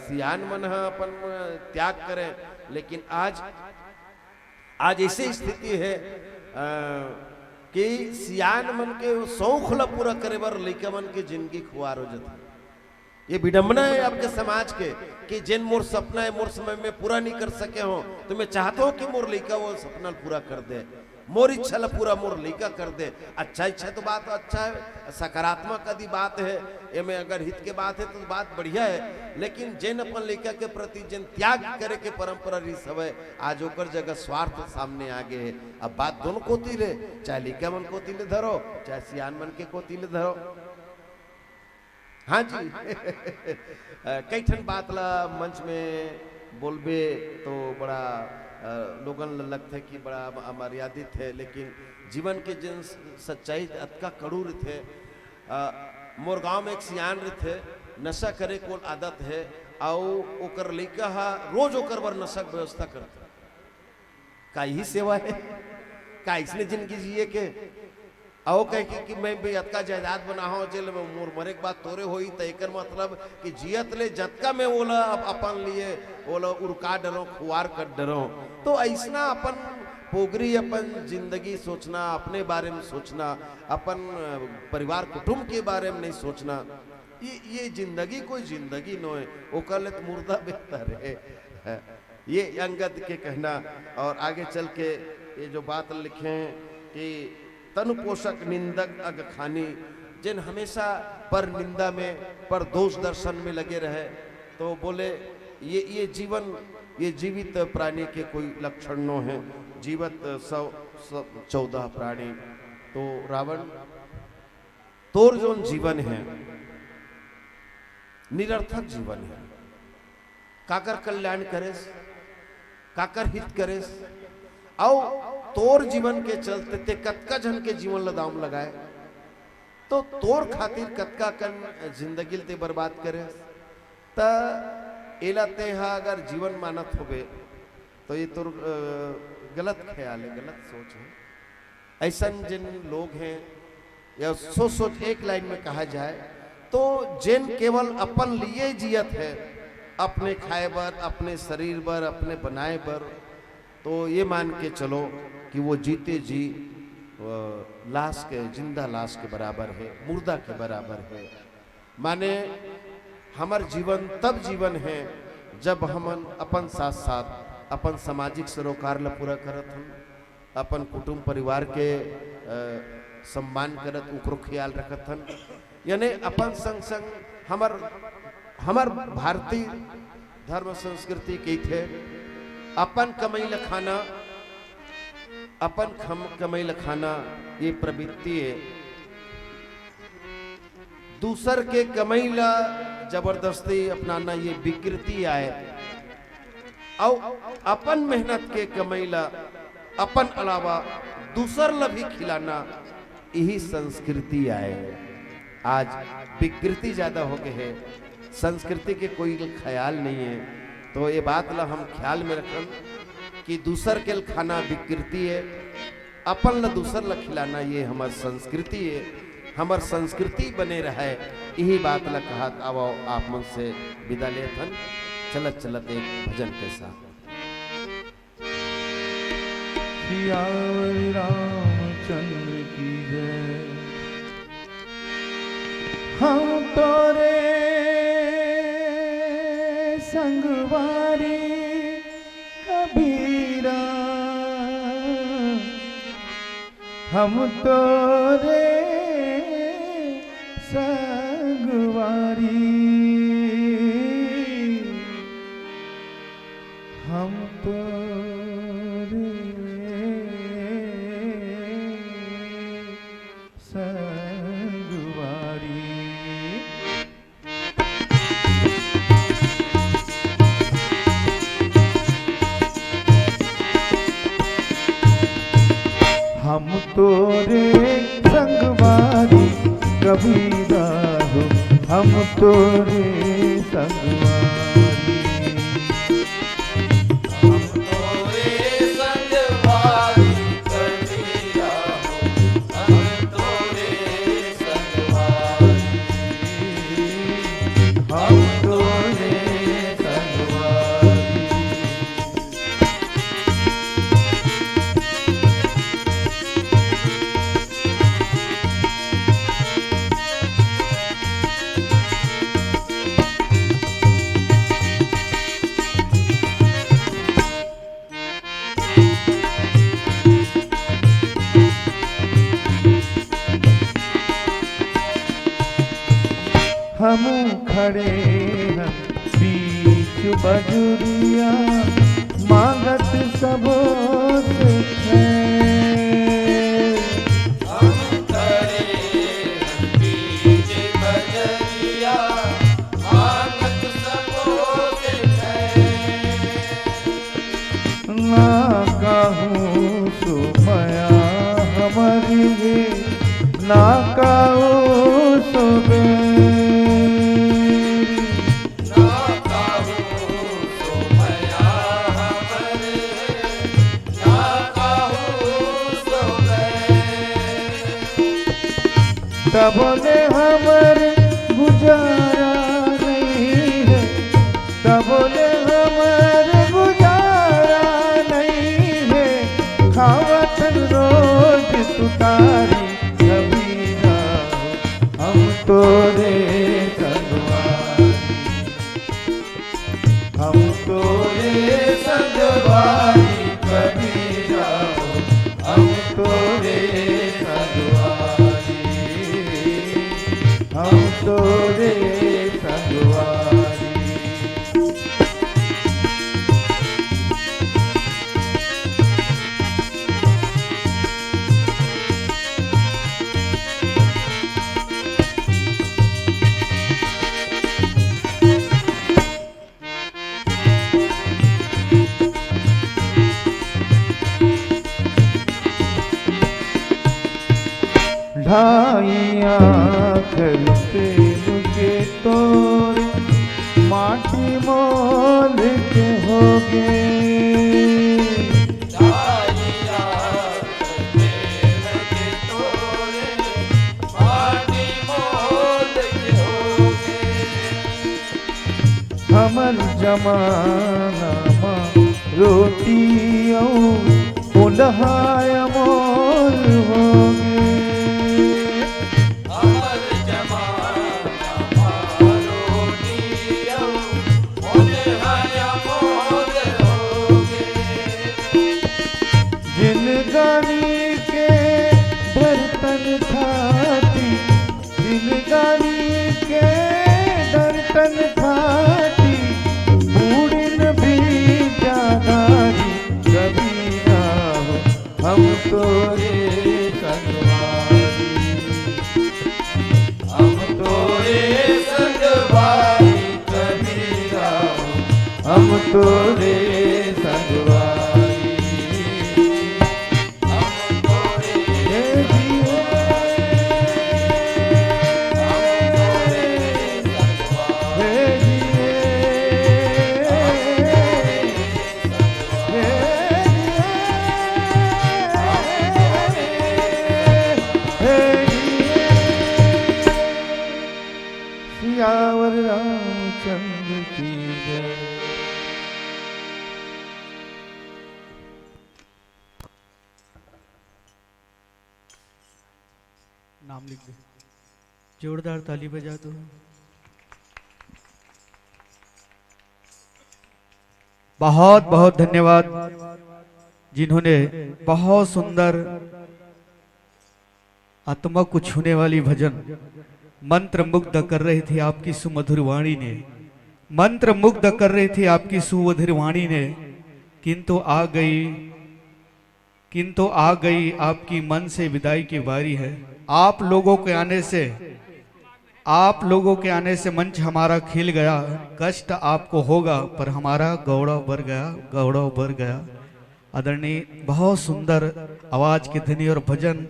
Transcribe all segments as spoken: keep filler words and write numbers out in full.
सियान मन ह अपन त्याग करें, लेकिन आज, आज ऐसी स्थिति है, अ, कि सियान मन के शौक ला पूरा करे बर लइका मन के जिंदगी खुआर हो जाथे। ये विडंबना है आपके समाज के कि जेन मोर सपना है, मोर समय में पूरा नहीं कर सके हो, तो मैं चाहता हूँ कि मोर लइका वो सपना पूरा कर दे, मोर इच्छा ला पूरा मोर लइका कर दे। अच्छा इच्छा तो बात अच्छा है, सकारात्मक यदि बात है, एमे अगर हित के बात है तो बात बढ़िया है, लेकिन जेन अपन लइका के प्रति जेन त्याग करे के परंपरा रिहिस हवय, आज ओकर जगह स्वार्थ सामने आ गे हे। अब बात दोनों कोति ले, चाहे लइका मन कोति ले धरो, चाहे सियान मन के कोति ले धरो। हाँ जी। अ, कई ठन बात ला मंच में बोलबे तो बड़ा, अ, लोगन ल लगथे कि बड़ा अम-, अमर्यादित है, लेकिन जीवन के जेन स-, सच्चाई अतका कड़ू रथे। अ, मोर गांव में एक सियान रथे, नशा करे कोल आदत है, अउ ओकर लइका ह रोज ओकर बर नशा के व्यवस्था करथे। का यही सेवा है? का इसने जिंदगी जिए के? अउ कहे कि, कि मैं भी अतका जायदाद बनाहूं, जेल में मोर मरे के बाद तोरे होई, त एकर मतलब कि जियत ले जतका मैं ओला अप-, अपन लिए ओला उड़का डरो, खुआर कर डरो। तो ऐसना अपन पोगरी, अपन जिंदगी सोचना, अपने बारे में सोचना, अपन, अ, परिवार कुटुंब के बारे में नहीं सोचना, ये, ये जिंदगी कोई जिंदगी नोय, ओकर ले तो मुर्दा बेहतर है। ये अंगद के कहना। और आगे चल के ये जो बात लिखे हैं कि तनु पोषक निंदक अग खानी, जिन हमेशा पर निंदा में, पर दोष दर्शन में लगे रहे, तो बोले, ये, ये जीवन, ये जीवित प्राणी के कोई लक्षण नो है। जीवत सौ, सौ चौदह प्राणी। तो रावण, तोर जोन जीवन है, निरर्थक जीवन है। काकर कल्याण करेस, काकर हित करेस, अउ तोर जीवन के चलते ते कतका झन के जीवन ल दाव म लगाए, तो तोर खातिर कतका कन जिंदगी ल ते बर्बाद करेस। त एला ते ह अगर जीवन मानत होबे, तो ये तोर, अ, गलत ख्याल है, गलत सोच है। ऐसन जिन लोग हैं, या सोच सोच एक लाइन में कहा जाए, तो जिन केवल अपन लिए जियत है, अपने खाए बर, अपने शरीर बर, अपने बनाए बर, तो ये मान के चलो कि वो जीते जी, अ, लाश के, जिंदा लाश के बराबर है, मुर्दा के बराबर है। माने, हमर जीवन तब जीवन है, जब हमन अपन साथ-साथ अपन सामाजिक सरोकार ल पूरा करत हन, अपन कुटुंब परिवार के, अ, सम्मान करत, ओकरो ख्याल रखत हन। यानी अपन संग-संग हमर, हमर भारतीय धर्म संस्कृति कहिथे, अपन कमई ल खाना, अपन खम-, कमई ल खाना, ये प्रवृत्ति है। दूसर के कमई ला जबरदस्ती अपनाना, ये विकृति आय। अउ अपन मेहनत के कमई ला अपन अलावा दूसर ला भी खिलाना, यही संस्कृति आय। आज विकृति ज्यादा हो गए है, संस्कृति के कोई ख्याल नहीं है। तो ये बात ला हम ख्याल में रखन कि दूसर के खाना विकृति है, अपन ल दूसर ल खिलाना, ये हमर संस्कृति है। हमर संस्कृति बने रहे, यही बात ल कहत आवो, आप मन से विदा लेत हन, चलत चलत एक भजन के साथ। सियावर रामचंद्र की जय। हम तोरे संगवारी कबीरा, हम तोरे संगवारी, हम तोरे संगवारी। हम तोरे संगवारी कबीरा हो, हम तोरे संगवारी। हम तोरे संगवारी कबीरा हो, हम तोरे संगवारी। हम तोरे खड़े हैं बीच बजुरिया, मांगत सबो से खैर। हम खड़े हैं बीच बजुरिया, मांगत सबो से खैर। ना कहूँ सुमया हमर हे, ना कहूँ सुबेर। ना कहूँ सुमया हमर हे, ना कहूँ सुबेर। तब ले हमर गुजारा नहीं है, तब ले हमर गुजारा नहीं है। खावत रोज तुतारी कबीरा हो, हम तोरे संगवारी। हम तोरे संगवारी कबीरा हो, हम तोरे संगवारी, हम तोरे संगवारी। ढाई आखर प्रेम के तोर माटी मोल के होगे। ढाई आखर प्रेम के तोर माटी मोल के होगे। हमर जमाना म रोटी अउ ओलहा अमोल होगे। हमर जमाना म रोटी अउ ओलहा अमोल होगे। जिनगानी के बर्तन थाती, जिनगानी के बर्तन थाती, बूढ़न भी जादारी कबीरा हो, हम तोरे संगवारी, हम तोरे संगवारी कबीरा हो, हम तोरे संगवारी। सियावर रामचंद्र की जय। नाम लिख दे। जोरदार ताली बजा दो। बहुत बहुत धन्यवाद, जिन्होंने बहुत सुंदर आत्मा को छूने वाली भजन, मंत्र मुग्ध कर रही थी आपकी सुमधुर वाणी ने, मंत्र मुग्ध कर रही थी आपकी सुमधुर वाणी ने, किंतु आ गई, किंतु आ गई आपकी मन से विदाई की बारी है। आप लोगों के आने से, आप लोगों के आने से मंच हमारा खिल गया। कष्ट आपको होगा, पर हमारा गौरव बढ़ गया, गौरव बढ़ गया। आदरणीय, बहुत सुंदर आवाज के धनी और भजन,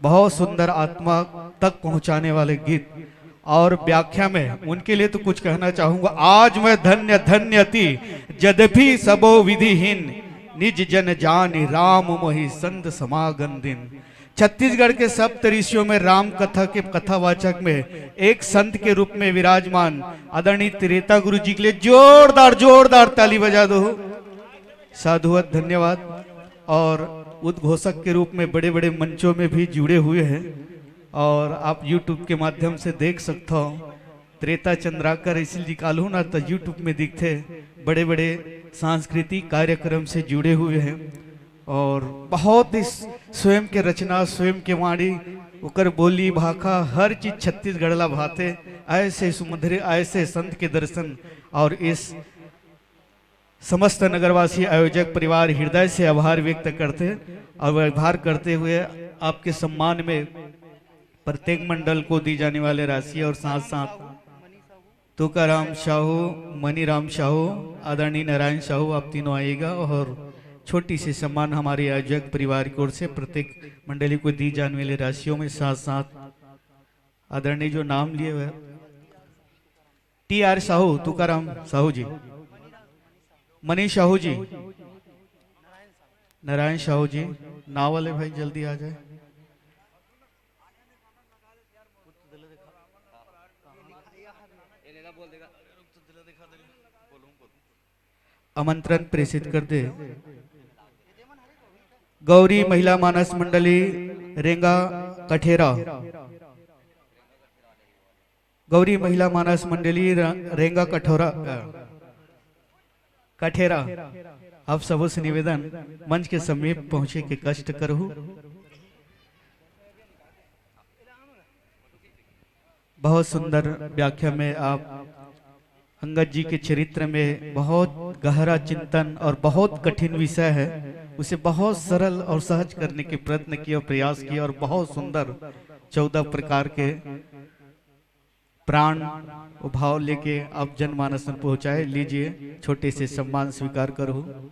बहुत सुंदर आत्मा तक पहुंचाने वाले गीत। और व्याख्या में उनके लिए तो कुछ कहना चाहूंगा। आज मैं धन्य धन्य अति, जदपि सबो विधिहीन, निज जन जानि राम मोहि संत समागम दीन। छत्तीसगढ़ के सप्त ऋषियों में राम कथा के कथावाचक में एक संत के रूप में विराजमान आदरणीय त्रेता गुरु जी के लिए जोरदार, जोरदार ताली बजा दो। साधुवत धन्यवाद। और उद्घोषक के रूप में बड़े-बड़े मंचों में भी जुड़े हुए हैं और आप YouTube के माध्यम से देख सकते हो। त्रेता चंद्राकर इसिल जी कालू ना तो YouTube में दिखते, बड़े-बड़े सांस्कृतिक कार्यक्रम से जुड़े हुए हैं और बहुत ही स्वयं के रचना, स्वयं के वाणी, ओकर बोली भाखा, हर चीज छत्तीसगढ़ ला भाते। ऐसे सुमधुर, ऐसे संत के दर्शन और इस समस्त नगरवासी आयोजक परिवार हृदय से आभार व्यक्त करते और आभार करते हुए आपके सम्मान में प्रत्येक मंडल को दी जाने वाली राशि और साथ साथ तुकाराम साहू, मनीराम साहू, आदरणीय नारायण साहू, आप तीनों आइएगा और छोटी सी सम्मान हमारे आयोजक परिवार की ओर से प्रत्येक मंडली को दी जाने वाली राशियों में साथ साथ आदरणीय जो नाम लिए हुए टी आर साहू, तुकाराम साहू जी, मनीष साहू जी, नारायण साहू जी, नाव वाले भाई जल्दी आ जाए। आमंत्रण प्रेषित कर दे। गौरी महिला मानस मंडली रेंगा कठेरा, गौरी महिला मानस मंडली र-, रेंगा कठोरा, अ, कठेरा, आप सबों से निवेदन, मंच के समीप पहुंचे के कष्ट करहु। बहुत सुंदर व्याख्या में आप अंगद जी के चरित्र में बहुत गहरा चिंतन और बहुत कठिन विषय है, उसे बहुत सरल और सहज करने के प्रयत्न किए और प्रयास किए और बहुत सुंदर चौदह प्रकार के प्राण भाव लेके आप जनमानस में पहुंचाए। लीजिए, छोटे से सम्मान स्वीकार करो।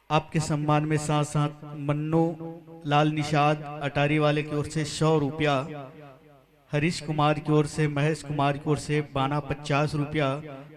आपके सम्मान में साथ साथ मन्नू लाल निषाद अटारी वाले की ओर से सौ रुपया, हरीश कुमार की ओर से, महेश कुमार की ओर से बाना पचास रुपया,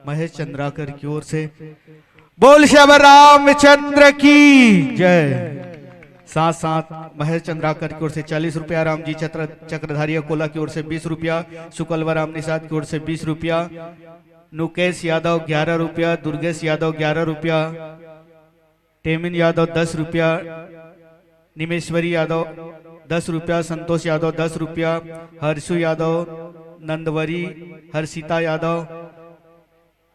महेश चंद्राकर की ओर से। बोल श्री रामचंद्र की जय। साथ साथ महेश चंद्राकर की ओर से चालीस रुपया, रामजी चक्र चक्रधारी अकोला की ओर से बीस रुपया, शुकलवा राम निषाद की ओर से बीस रुपया, नुकेश यादव ग्यारह रुपया, दुर्गेश यादव ग्यारह रुपया, टेमिन यादव दस रुपया, निमेश्वरी यादव दस रुपया, संतोष यादव दस रुपया, हर्षु यादव, नंदवरी, हर्षिता यादव,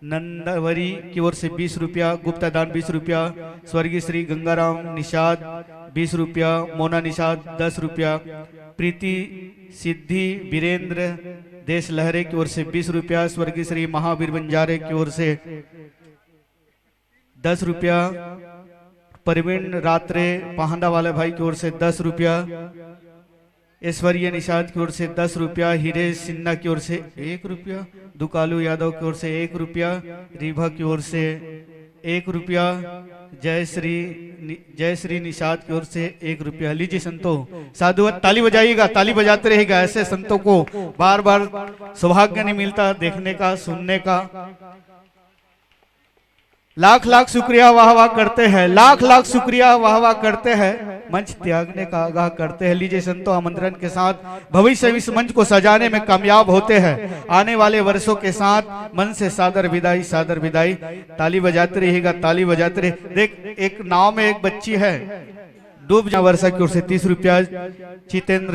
नंदवरी की ओर से बीस रुपया, गुप्ता दान बीस रुपया, स्वर्गीय श्री गंगाराम निषाद बीस रुपया, मोना निषाद दस रुपया, प्रीति सिद्धि वीरेंद्र देश लहरे की ओर से बीस रुपया, स्वर्गीय श्री महावीर बंजारे की ओर से दस रुपया, परवीन रात्रे पहांदा वाले भाई की ओर से दस रुपया, ऐश्वर्या निषाद की ओर से दस रुपया, हीरे सिन्हा की ओर से एक रुपया, दुकालू यादव की ओर से एक रुपया, रीभा की ओर से एक रुपया, जय श्री नि-, जय श्री निषाद की ओर से एक रुपया। लीजिए संतों, साधुवाद, ताली बजाइएगा, ताली बजाते रहेगा। ऐसे संतों को बार बार सौभाग्य नहीं मिलता देखने का, सुनने का। लाख लाख शुक्रिया, वाह वाह करते हैं, लाख लाख शुक्रिया, वाह वाह करते हैं। मंच त्यागने का आगाह करते हैं। लीजिए संतों, आमंत्रण के साथ भविष्य में इस मंच को सजाने में कामयाब होते हैं। आने वाले वर्षों के साथ मन से सादर विदाई, सादर विदाई। ताली बजाते रहिएगा, ताली बजाते रहिए। देख, एक नाव में एक बच्ची है, डूब जा वर्षा की ओर से तीस रुपया, जितेंद्र